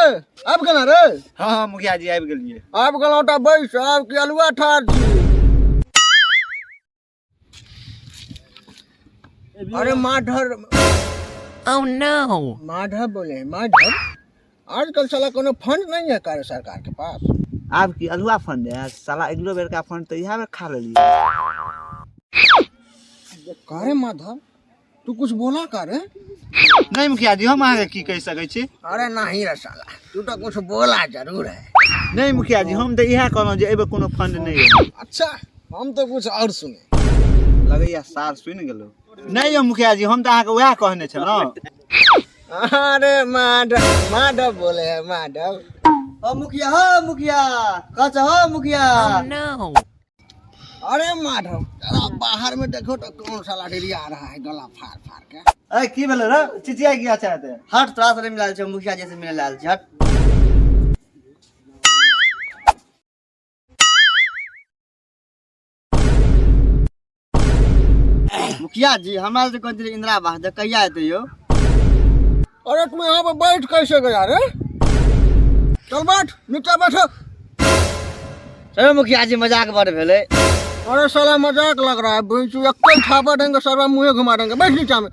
आबि गेला रे? हाँ हाँ मुखिया जी आबि गेलियै। आबि गेलहुँ तऽ बैस, आब की अलुआ ठाढ़ छी। अरे माधर। Oh no! Madhav बोले हैं, माधव। आजकल साला कोनो फंड नहीं है कार्य सरकार के पास। आब की अलुआ फंड है साला, अगिलो बेर का फंड तऽ इएह बेर खा लेलियै। का रे माधव, तू कुछ बोला का रे? नहीं मुखिया जी, हम अहाँके की कहि सकै छी। अरे नहीं रे साला, तू तो कुछ बोला जरूर है। नहीं मुखिया जी, हम तऽ इएह कहलहुँ जे एहि बेर कोनो फंड नहि एलै। अच्छा, हम तो कुछ और सुने। लगैया सार सुनि गेलो। नहीं यौ मुखिया जी, हम तऽ अहाँके वएह कहने छलहुँ। अरे माधव, माधव बोले हैं माधव। ओ मुखिया, हो मुखिया, कह हो मुखिया। Oh no! अरे माधव, जरा बाहर में देखो तो कौन सा लाठी आ रहा है गला फाड़ फाड़ के। अरे की भेलै रे, चिचिया किया चाहते? हट, तोरा से नहीं मिलाल छै, मुखिया जी से मिले आयल छै, हट। मुखिया जी, हमरा से कहै छलै इंदिरा आवास दे, कहिया एतै यौ? अरे तुम यहाँ पर बैठ कैसे गया रे? चल बैठ, नीचे बैठो। चलो मुखिया जी, मजाक बड़ भेलै। अरे साला मजाक लग रहा है, बेंचू एक थापा देंगे सरवा मुँहे घुमा देंगे। बैठ नीचा में।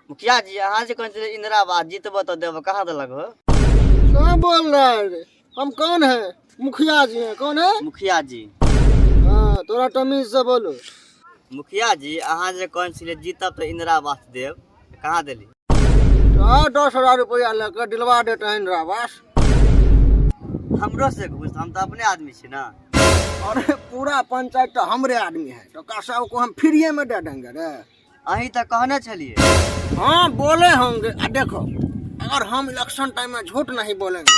मुखिया जी, अहाँ जे कहै छलै इंदिरा आवास जीतबो तऽ देबो, कहाँ देलक हो? कहाँ बोल रहा है रे? हम कौन है? मुखिया जी हैं। कौन है? मुखिया जी। हाँ, थोड़ा तमीज से बोलो। मुखिया जी, अहाँ जे कहै छलियै जीतब तऽ इंदिरा आवास देब, कहाँ देली? तो 10,000 रुपया लेकर दिलवा देते हैं इंदिरा आवास। हमरो से घूस, हम तऽ अपने आदमी छी ना। अरे पूरा पंचायत तो हमरे आदमी है, तो का को हम फ्रीए में दे देंगे रे। अहीं तऽ कहने छलियै। हाँ बोले होंगे। आ देखो, अगर हम इलेक्शन टाइम में झूठ नहीं बोलेंगे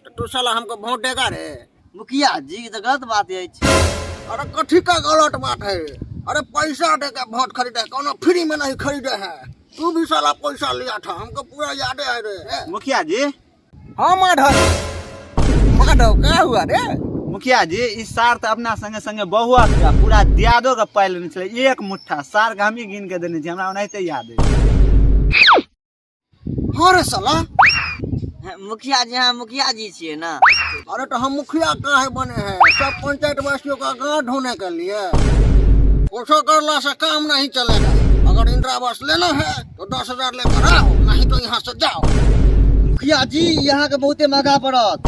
तो तू साला हमको वोट देगा रे? मुखिया जी, ई तऽ गलत बात अछि। अरे कथी का गलत बात है? अरे पैसा दे के वोट खरीदे, कोनो फ्री में नहीं खरीदे है। तू भी साला पैसा लिया था, हमको पूरा याद है रे। मुखिया जी। हाँ माधव, माधव क्या हुआ रे? मुखिया जी, ई सार तऽ अपना संगे संगे बहुआ के पूरा दियादो के पाइ लेने छलै, एक मुट्ठा सार के हमही गिन के देने छी, हमरा ओनाहिते याद अछि। हाँ रे साला। मुखिया जी, अहाँ मुखिया जी छियै ना? अरे तो हम मुखिया काहे बने हैं? सब पंचायत वासियों का गांठ ढोने के लिए। कुछो करला से काम नहीं चलेगा। अगर इंदिरा आवास लेना है तो 10,000 लेकर आओ, नहीं तो यहाँ से जाओ। मुखिया जी, यहाँ के बहुते महंगा पड़त।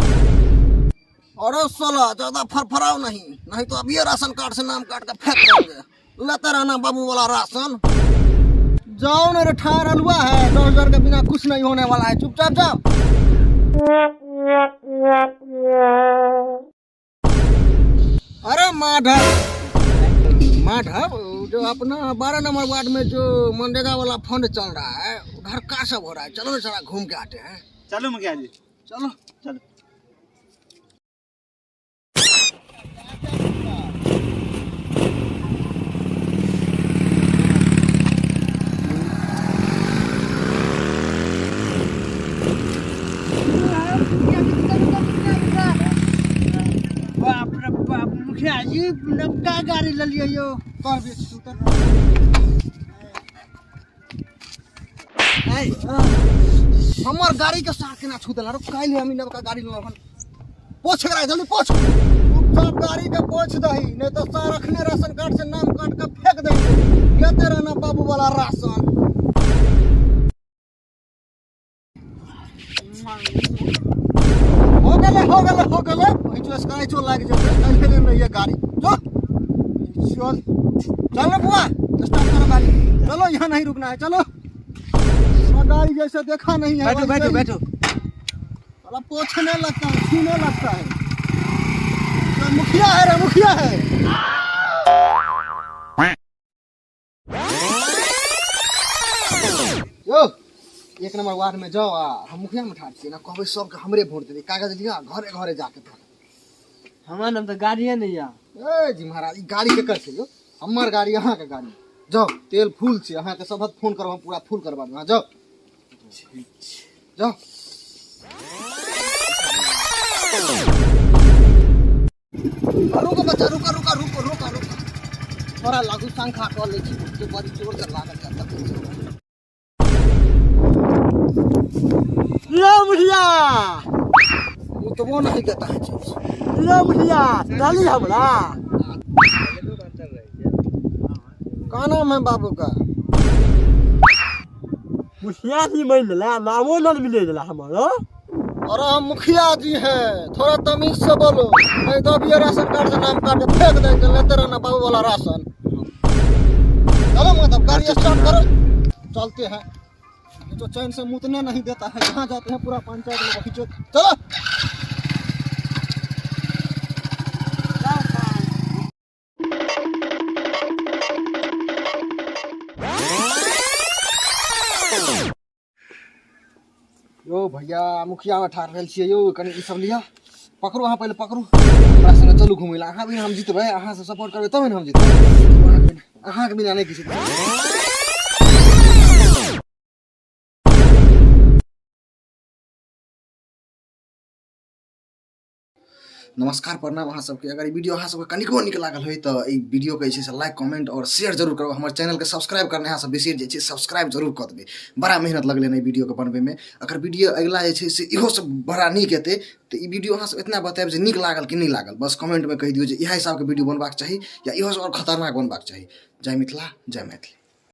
अरे साला ज्यादा फरफराओ नहीं, नहीं तो अब ये राशन कार्ड से नाम काट के फेंक देंगे। लेते रहना बाबू वाला राशन। जाओ ना रे, ठार हलवा है, 10,000 के बिना कुछ नहीं होने वाला है। चुपचाप जाओ। अरे माधव, माधव, जो अपना 12 नंबर वार्ड में जो मनरेगा वाला फंड चल रहा है, उधर का सब हो रहा है? चलो ना जरा घूम के आते हैं। चलो मुखिया जी, चलो चलो। बाप रे बाप, मुखिया जी नबका गाड़ी लेलियै यौ। कर बेच तू तर। हमर गाड़ी के साथ केना छू देला रे? काल्हि हम ई नबका गाड़ी लेलहुँ हन। पोछ एकरा, जल्दी पोछ। चुपचाप गाड़ी के पोछ दही, नहीं तो सार अखने राशन कार्ड से नाम काट के फेंक देंगे। लेते रहना बाबू वाला राशन। हो गेलै, हो गेलै, हो गेलै। पैंचो स्क्रैचो लागि जेतै। काल्हि लेने रहियै गाड़ी। जो चल चल रे बुआ, स्टार्ट करो गाड़ी। चलो, यहाँ नहीं रुकना है। चलो, गाड़ी जैसे देखा नहीं है। बैठो बैठो बैठो। साला पोछने लगता है, छूने लगता है। तो मुखिया है रे, मुखिया है। यो 1 नंबर वार्ड में जाओ, आ हम मुखिया में ठाड़ छियै ना, कहबै सबके हमरे वोट देबै। कागज लिअ, घरे घरे जाके भोट। हमरा नाम तऽ गाड़िए नहि यऽ। ए जी महाराज, ई गाड़ी केकर छै यौ? हमर गाड़ी, अहाँके गाड़ी। जाओ, तेल फुल छै, अहाँके सबहक फोन करब, हम पूरा फुल करबा देब। अहाँ जाओ जाओ। रुको बच्चा, रुको रुको रुको रुको रुको। थोड़ा लघु शंखा कऽ लै छी, जे बड़ी जोर से लागल छै तखन। लो मुखिया। उतबो नहीं देता है चीज। लो मुखिया, डाली हमरा। का नाम है बाबू का? मुखिया जी मरि गेला, नामो न मिले गेला हमर। अरे, हम मुखिया जी हैं, थोड़ा तमीज से बोलो, नहीं तो अभी ये राशन कार्ड से नाम काट के फेंक देंगे। लेते रहना बाबू वाला राशन। चलो मतलब, गाड़ी स्टार्ट करो, चलते हैं। ये तो चैन से मुतने नहीं देता है। जहाँ जाते हैं, पूरा पंचायत लोग खींचो। चलो। यौ भैया, मुखिया में ठाढ़ भेल छियै यौ। कनि ई सब लिअ, पकड़ू अहाँ, पहिले पकड़ू। हमरा संगे चलू घुमै लए। अहाँ बिना हम जीतबै? अहाँ से सपोर्ट करबै तबे ने हम जीतबै। अहाँके बिना नहि किछु। नमस्कार, प्रणाम अहाँ सबके। अगर ई वीडियो अहाँ सबके कनिको नीक लागल होय, तऽ ई वीडियो के जे छै से लाइक, कमेंट आओर शेयर जरूर करब। हमर चैनलके सब्सक्राइब करने अहाँ सब बिसरि जाइ छियै, सब्सक्राइब जरूर कऽ देबै। बड़ा मेहनत लगलै हन एहि वीडियोके बनबैमे। अगर वीडियो अगिला जे छै से इहो सब बड़ा नीक हेतै, तऽ ई वीडियो अहाँ सब इतना बतायब जे नीक लागल कि नहि लागल। बस कमेंटमे कहि दियौ जे इएह हिसाबके वीडियो बनबाक चाही या इहो से आओर खतरनाक बनबाक चाही। जय मिथिला, जय मैथिली।